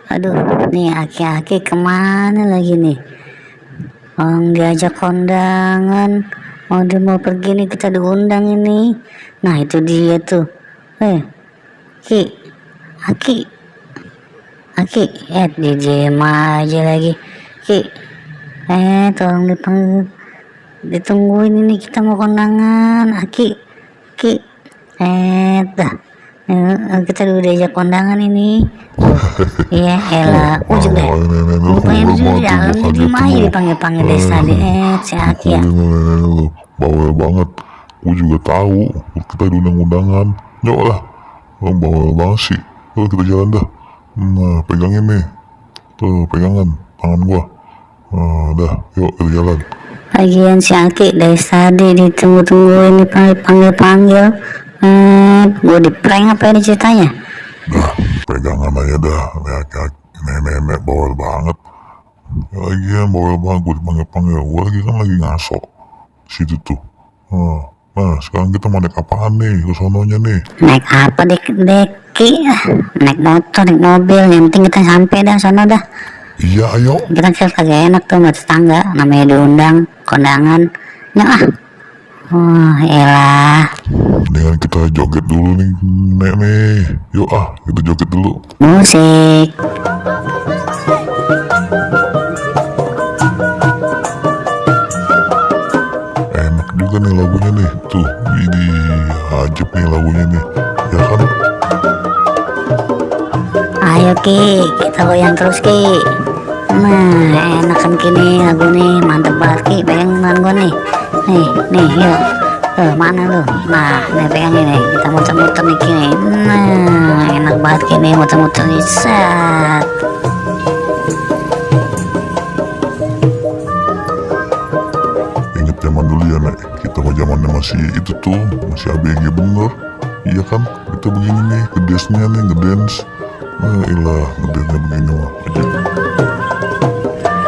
Aduh, nih aki-aki kemana lagi nih? Orang diajak kondangan, mau pergi nih, kita diundang ini. Nah itu dia tuh. Ki, Aki, DJ aja lagi. Ki, tolong dipanggil, ditungguin ini, kita mau kondangan. Aki, dah. Kita udah diajak kondangan ini. Iya elah, ujuk deh. Bukannya di dalam, diem aja dipanggil dari tadi. Si Aki ya. Bawel banget. Gue juga tahu kita diundang-undangan. Yuk lah, bawel banget sih. Kita jalan dah. Nah, pegangin nih. Tuh, pegangan tangan gua. Dah, yuk kita jalan. Lagian si Aki dari tadi ditunggu-tungguin, dipanggil. Gue di prank apa ini ceritanya? Dah, pegangan aja dah. Nenek bawel banget. Lagian bawel banget, gue dipanggil. Gue lagi ngaso situ tuh. Nah, sekarang kita mau naik apaan nih ke sononya nih? Naik apa Deki? Naik motor, naik mobil, yang penting kita sampai dah sono dah. Iya, ayo. Kita kagak enak tuh sama tetangga, namanya diundang kondangan. Elah. Mendingan kita joget dulu nih, Nek nih. Yuk kita joget dulu. Musik. Enak juga nih lagunya nih. Tuh, ini ajib nih lagunya nih. Ya kan? Ayo Ki, kita goyang terus Ki. Nah, enakan kini lagu nih, mantep banget Ki. Pegang tangan gue nih. Nih, yuk. Mana lu? Nah, nih pegangin nih. Kita muter-muter nih Ki nih. Nah, enak banget Ki nih muter-muter nih. Set. Ingat zaman dulu ya, Nek. Kita mah zamannya masih itu tuh, masih ABG bener. Iya kan? Kita begini nih, ngedance-nya nih, ngedance. Ilah, ngedance-nya begini mah aja.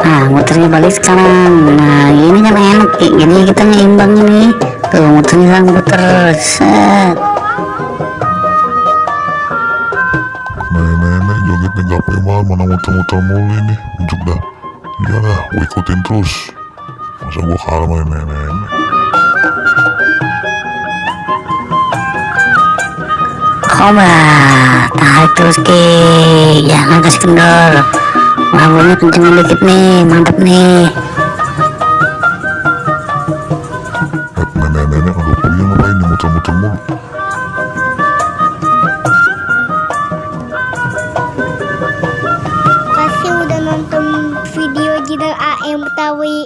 Nah, muternya balik sekarang. Nah, ini kan enak Ki. Jadi kita ngeimbang ini. Tuh, muternya sekarang muter. Set. Nenek jogetnya gapai banget, mana muter-muter mulu ini. Ujuk dah. Iyalah, gue ikutin terus. Masa gue kalah sama nenek. Cobra, tarik terus Ki. Jangan kasih kendor. Lagunya kencengin dikit nih, mantap nih. Nenek udah punya ngapain nih muter-muter mulu. Kasih udah nonton video Jidan AM Betawi.